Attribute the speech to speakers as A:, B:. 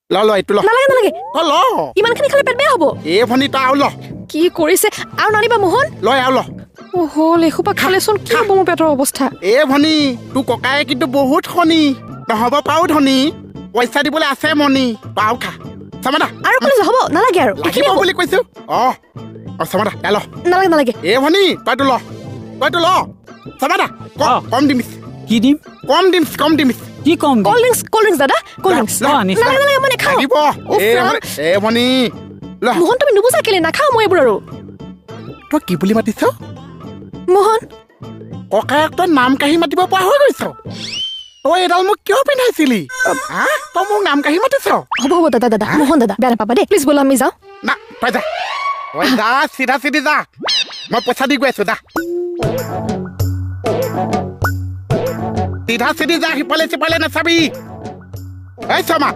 A: ল ল, এইটো ল।
B: নালাগে নালাগে।
A: তই ল।
B: ইমানখিনি খালে পেট বেয়া হ'ব।
A: এ ভনী, তই আৰু ল।
B: কি কৰিছে? আৰু নানিবা মোহন।
A: ল, আৰু ল।
B: অ' হ'ল, এসোপা খালেচোন কি হ'ব মোৰ পেটৰ অৱস্থা।
A: এ ভনী, তোৰ ককায়ে কিন্তু বহুত শনি, নহ'ব পাৰো ধনী, পইচা দিবলৈ আছে মনি। তই আৰু খা চামাদা।
B: আৰু ক'লে হ'ব, নালাগে আৰু।
A: লাগিব
B: এইখিনি হ'ব।
A: বুলি কৈছো। অ অ, চামাদা, এ ল।
B: নালাগে নালাগে।
A: এ ভনী, তইতো ল, তইতো ল চামাদা।
C: অ।
A: কম দিম।
C: কি দিম?
A: কম দিম, কম দিম।
C: কি কম দিম?
B: কল্ড ড্ৰিংকছ, কল্ড ড্ৰিংকছ দাদা, কল্ড ড্ৰিংকছ।
A: ল।
C: আনিছো।
B: নালাগে নালাগে, মই নাখাওঁ।
A: লাগিব।
B: উফ,
A: এ
B: ৰাম।
A: ভনী, এ ভনী, ল।
B: মোহন, তুমি নুবুজা কেলে? নাখাওঁ মই এইবোৰ আৰু।
A: তই কি বুলি মাতিছ?
B: মোহন।
A: ককায়েক, তই নাম কাঢ়ি মাতিব পৰা হৈ গৈছ। তই এডাল মোক কিয় পিন্ধাইছিলি? হা, তই মোক নাম কাঢ়ি মাতিছ?
B: হ'ব হ'ব দাদা, দাদা, মোহন দাদা, বেয়া নাপাবা দেই, প্লিজ। ব'লা আমি যাওঁ।
A: না, তই যা, তই যা, চিধা চিধি যা। মই পইচা দি গৈ আছো, যা, চিধা চিধি যা, সিফালে সিফালে নাচাবি। এই শৰ্মা।